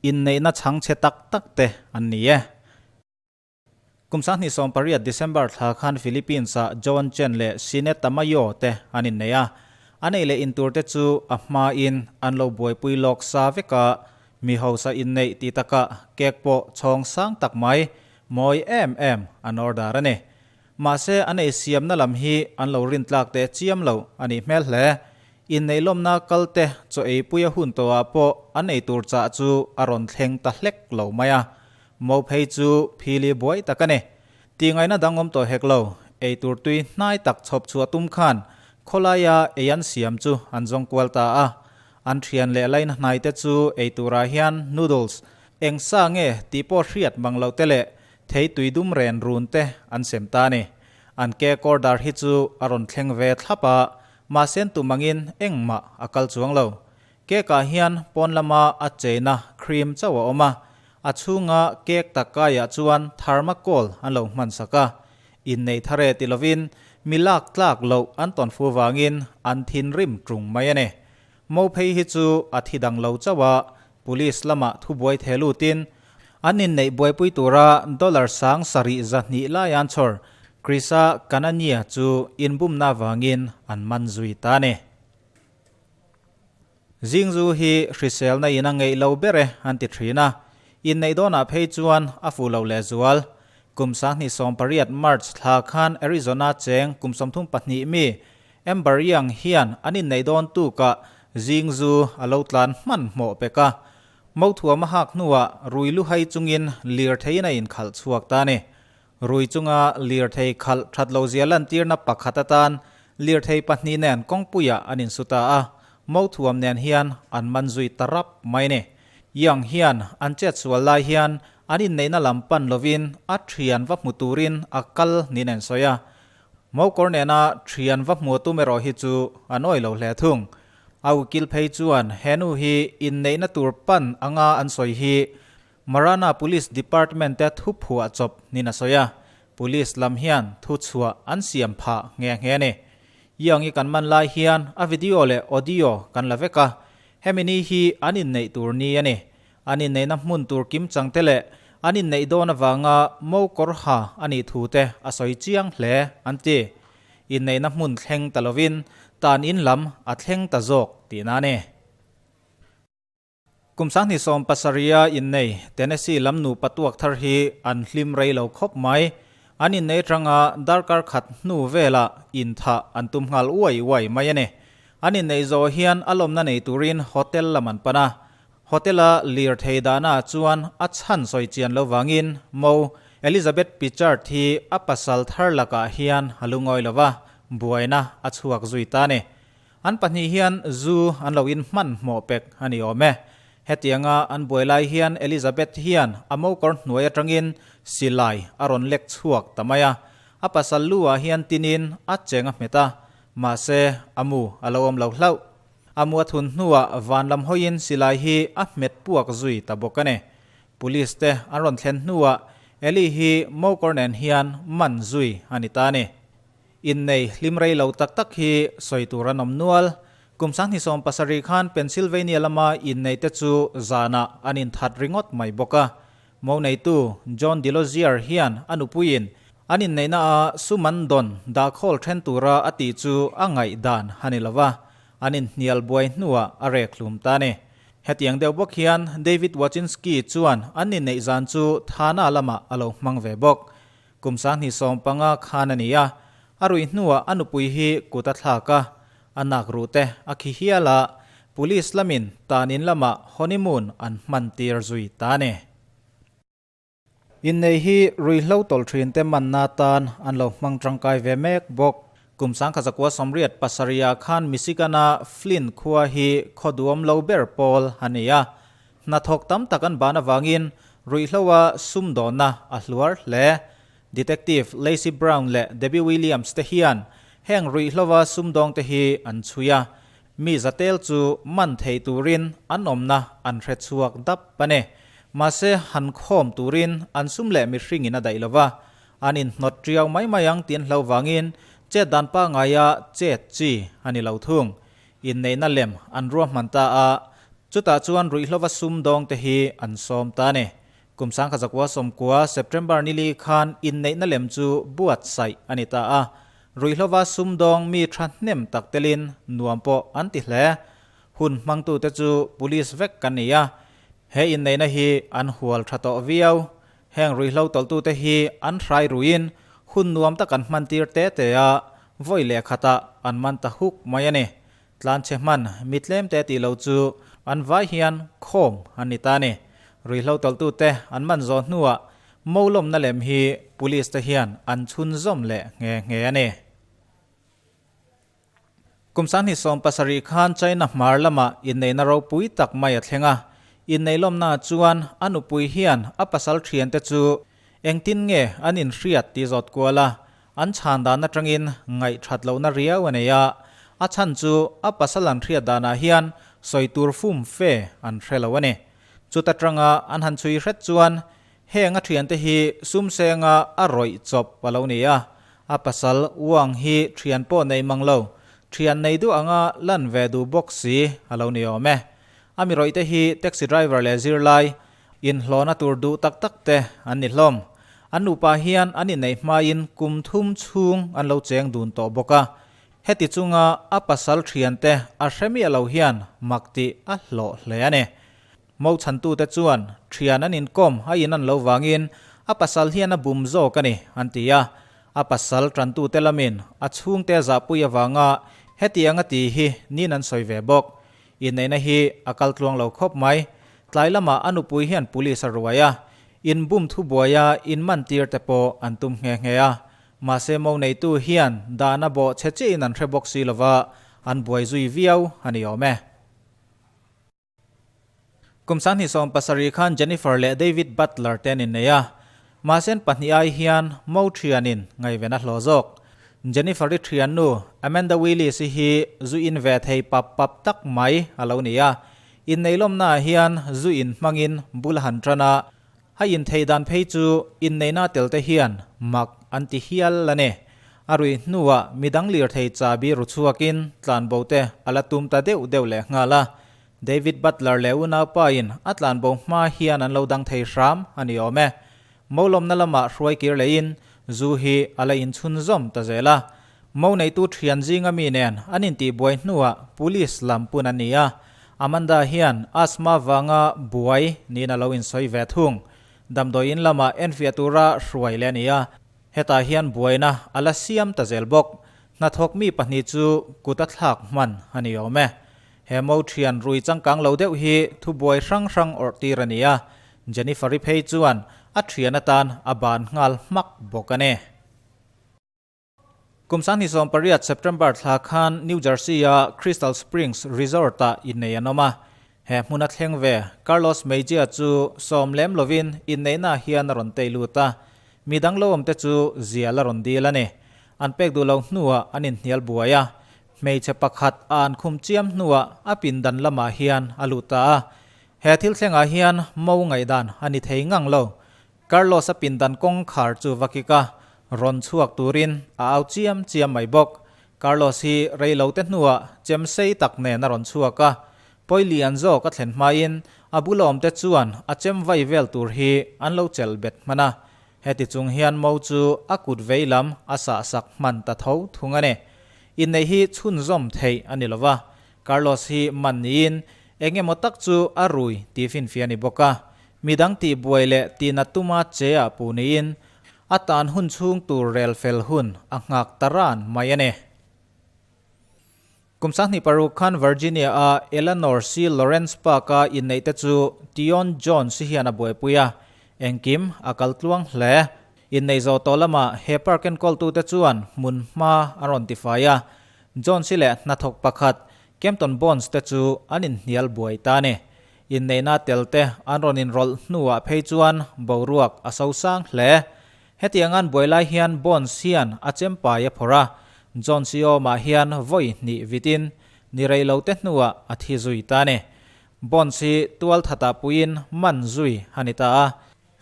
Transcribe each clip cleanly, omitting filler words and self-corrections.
Inneihna chhangchhe tak tak te an ni e. Kum 2018 December thla khan Philippines-ah Joan Chen leh Sinet Tamayo te an innei a. An ei leh in tur te chu a hmain an lo buaipui lawk sa vek a, mi hausa inneih tih takah cake pawh chhawng sang tak mai, mawi em em an order a ni. Mahse an ei siamna lam hi an lo rintlak teh chiam lo a nih hmel hle. Inneilawmna kal te chaw eipuia hun tawhah pawh an ei tur chah chu a rawn thleng ta hlek lo mai a. Mo phei chu phili buai tak a ni. Tihngaihna dang awm tawh hek lo, ei tur tui hnai tak chhawp chhuah tum khan khawlaia ei an siam chu an zawng kual ta a. An thian leh laina hnai te chu ei turah hian noodles eng sa nge tih pawh hriat mang loh te leh thei tui dum ren run te an sem ta a ni. An cake order hi chu a rawn thleng ve thlap a, mahse an tum angin engmah a kal chuang lo. Cake ah hian pawn lama a cheina cream chauh a awm a, a chhunga cake takkaiah chuan thermocol an lo hman sak a. Innei thar e ti lovin mi lak tlak loh an tawn fu vangin an thinrim tung mai a ni. Mo phei hi chu a thi dang lo chauh a, police lamah thubuai the lutin an inneih buaipui tura dollar sang sarih zahnih lai an chhawr Krisa Kanania chu inbumna vangin an man zui ta a ni. Zingzu hi hriselna in a ngeih lo ber e an ti thin a, inneih dawnah phei chuan a fuh lo lehzual. Kum 2018 March thla khan Arizona cheng kum 32 mi Amber Young hian an inneih dawn tukah Zingzu a lo tlan hmanhmawh pek a. Mothuam a hak hnuah rui luhai chungin lirtheiin a inkhalh chhuak ta a ni. Rui chunga lirthei khalh that lo zia lantirna pakhat atan lirthei pahnih nen kawngpuiah an insu ta a, Mothuam nen hian an man zui ta rap mai a ni. Young hian an chetsual lai hian an inneihna lam pan lovin a thian va hmu turin a kal niin a insawi a. Mokawr nena thian va hmu tum erawh hi chu an awih lo hle thung. A ukil phei chuan he nu hi inneihna tur pan anga an sawi hi Marana Police Department te thu phuah chawp niin a sawi a, Police lam hian thu chhuah an siam phah nghe nghe a ni. Young i kan man lai hian a video leh audio kan la vek a, hemi ni hi an inneih tur ni a ni. An inneihna hmun tur kim chang te leh an inneih dawn avanga mo kawr ha a nih thu te a sawi chiang hle an ti. Inneihna hmun thleng ta lovin tan in lam a thleng ta zawk tihna a ni. Kum 2017 a innei Tennessee lam nupa tuak thar hi an hlim rei lo khawp mai. An innei atanga darkar khat hnu velah inthah an tum nghal uai uai mai a ni. An inneih zawh hian a lawmna nei turin hotel lam an pan a. Hotel-a lirthei dahnaah chuan a chhan sawi chian lo vangin Mo Elizabeth Pichard hi a pasal thar lakah hian a lungawi lo va, buaina a chhuak zui ta a ni. An pahnih hian zu an lo in hmanhmawh pek a ni awm e. Hetianga an buai lai hian Elizabeth hian a mokawr hnuai atangin silai a rawn lek chhuak ta mai a. A pasal lu ah hian tinin a cheng a hmet a, mahse a mu a lo awm lo hlauh. A mu a thun hnuah van lam hawiin silai hi a hmet puak zui ta bawk a ni. Police te an rawn thlen hnuah Eli hi mokawr nen hian man zui a ni ta a ni. Innei hlim rei lo tak tak hi sawi tur an awm nual. Kum 2017 khan Pennsylvania lama innei te chu zanah an inthat ringawt mai bawk a. Mo neitu John DeLozier hian a nupuiin an inneihna a sum an dawn dahkhawl then tura a tih chu a ngaihdan a ni lova, an inhnial buai hnuah a rek hlum ta a ni. Hetiang deuh bawk hian David Wojcinski chuan an inneih zan chu Thana lamah a lo hmang ve bawk. Kum 2015 khan a ni a, a ruih hnuah a nupui hi kut a thlak a, a nak ruh te a khi hial a, Police lamin tan in lamah honeymoon an hman tir zui ta a ni. Innei hi ruihhlo tawlh thin te manna tan an lo hmang tangkai ve mek bawk. Kum 1987 khan Michigan-a Flint khua hi khaw duam lo ber pawl a ni a, Hnathawk tam tak an ban avangin ruihhloa sumdawnna a hluar hle. Detective Lacey Brown leh Debbie Williams te hian heng ruihhloa sumdawngte hi an chhui a, mi zatel chu man thei turin an awmna an hre chhuak dap a ni. Mahse, han khawm turin an sum leh mihringin a daih lo va, an inhnawt tiau mai mai ang tih an hlo vangin chet dan pangaia chet chi a ni lo thung. Inneihna lem an ruahman ta a. Chutah chuan ruihhlova sumdawng te hi an sawm ta a ni. Kum sangkha zakua sawmkua September nili khan inneihna lem chu buatsaih a ni ta a. Ruihhlova sumdawng mi thahnem tak telin nuam pawh an ti hle. Hun hmangtute chu police vek kan ni a. He inneihna hi an hual tha tawh viau. Heng ruihhlo tawlhtute hi an hrai ruiin hun nuam tak an hmantir te te a, vawi leh khatah an man ta huk mai a ni. Tlanchhe hman mi tlemte tih lo chu an vai hian khawm an ni ta a ni. Ruihhlo tawlhtute an man zawh hnuah molawmna lem hi police te hian an chhunzawm leh nghe nghe a ni. Kum 2017 khan China hmar lamah inneihna ropui tak mai a thleng a. Inneilawmnaah chuan a nupui hian a pasal thiante chu engtin nge an inhriat tih zawt kual a, An chhan dan atangin ngaihthat lohna riau a nei a, a chhan chu a pasal an hriat danah hian sawi tur fum fe an hre lo a ni. Chuta tanga an han chhui hret chuan heng a thiante hi sumsenga a rawih chawp a lo ni a, a pasal Wang hi thian pawh nei mang lo, thian nei duh anga lan ve duh bawk si a lo ni awm e. A mi rawihte hi taxi driver leh zirlai Inhlawhna tur duh tak tak te an ni hlawm. An nupa hian an inneih hmain kum thum chhung an lo cheng dun tawh bawk a. Heti chunga a pasal thiante a hre miah lo hian mak tih a hlawh hle a ni. Mo chhantute chuan thian an inkawm a in an lo vangin a pasal hian a bum zawk a ni an ti a. A pasal tantute lamin a chhungte zahpui avanga hetiang a ti hi nin an sawi ve bawk. Inneihna hi a kal tluang lo khawp mai. Tlai lamah a nupui hian police a ruai a, in bum thubuaia in man tir te pawh an tum nghe nghe a. Mahse mo neitu hian dan a bawh chhe chiahin an hre bawk si lova, an buai zui viau a ni awm e. Kum 2017 khan Jennifer leh David Butler te an innei a, Mahse an pahnih ai hian mo thianin ngaihven a hlawh zawk. Jennifer-i thiannu Amanda Willis-i hi zu in ve thei pap pap tak mai a lo ni a. Inneilawmnaah hian zu in hmangin bul a han tan a, a inthei dan phei chu inneihna tel te hian mak an ti hial a ni. A ruih hnuah midang lirthei chabi ru chhuakin tlanbo te a la tum ta deuh deuh leh nghal a. David Butler leh unaupa in a tlanbo hma hian an lo dang thei hram a ni awm e. Molawmna lamah hruai kir lehin zu hi a la inchhunzawm ta zel a. Mo neitu thian zinga mi nen an intihbuai hnuah police lam pun a ni a. Amanda hian asthma vanga buai niin a lo insawi ve thung. Damdawi in lamah enfiah tura hruai leh a ni a. Hetah hian buaina a la siam ta zel bawk. Hnathawk mi pahnih chu kut a thlak hman a ni awm e. He mo thian rui changkang lo deuh hi thubuai hrang hrang awrh tir a ni a, Jennifer-i phei chuan a thian atan a ban nghal hmak bawk a ni. Kum 2018 September thla khan New Jersey-a Crystal Springs Resort-ah innei an awm a. He hmuna thleng ve Carlos Mejia chu sawm lem lovin inneihna hian a rawn tei lut a, mi dang lo awmte chu zial a rawn dil a ni. An pek duh lo hnuah an inhnial buai a, Hmeichhe pakhat a an khum chiam hnuah a pindan lamah hian a lut ta a. He thil thlengah hian mo ngaihdan a ni thei ngang lo. Carlos-a pindan kawngkhar chu va kik a, rawn chhuak turin a au chiam chiam mai bawk. Carlos hi rei lo te hnuah chem sei tak nen a rawn chhuak a. Pawi lian zawk a thlen hmain a bula awmte chuan a chem vai vel tur hi an lo chelh bet hman a. Heti chung hian mo chu a kut vei lam a sahsak hman ta tho thung a ni. Inneih hi chhunzawm theih a ni lo va, Carlos hi man niin eng emaw tak chu a rui tih finfiah a ni bawk a. Midang tihbuai leh tihnat tuma che ah puh niin a tan hun chhung tur rel fel hun a nghak ta ran mai a ni. Kum 2006 khan Virginia-a Eleanor C. Lawrence Park-a inneihte chu Tion Jones hian a buaipui a, engkim a kal tluang hle. Inneih zawh tawh lamah he park enkawltute chuan hmun hma an rawn tifai a, Jones-i leh hnathawk pakhat Kempton Bonds te chu an inhnial buai ta a ni. Inneihna telte an rawn inrawlh hnuah phei chuan boruak a sosang hle. Hetiang an buai lai hian Bonds hian a chempai a phawrh a, John Sioma hian vawi hnih vitin ni rei lo te hnuah a thi zui ta a ni. Bonds hi tual thatah puiin man zui a ni ta a,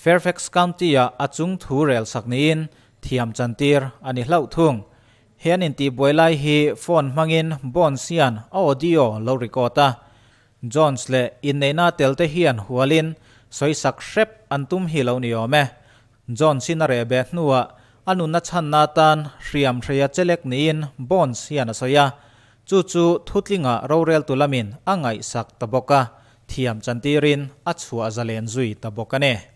Fairfax County-ah a chung thu rel sak niin thiam chantir a ni hlauh thung. He an intihbuai lai hi phone hmangin Bonds hian a audio lo record a. Jones leh inneihna telte hian hualin sawisak hrep an tum hi lo ni awm e. Jones-in a reh beh hnuah a nunna chhanna atan hriam hreia chelek niin Bonds hian a sawi a, chu chu thutlinga roreltu lamin a ngaihsak ta bawk a, thiam chantirin a chhuah zalen zui ta bawk a ni.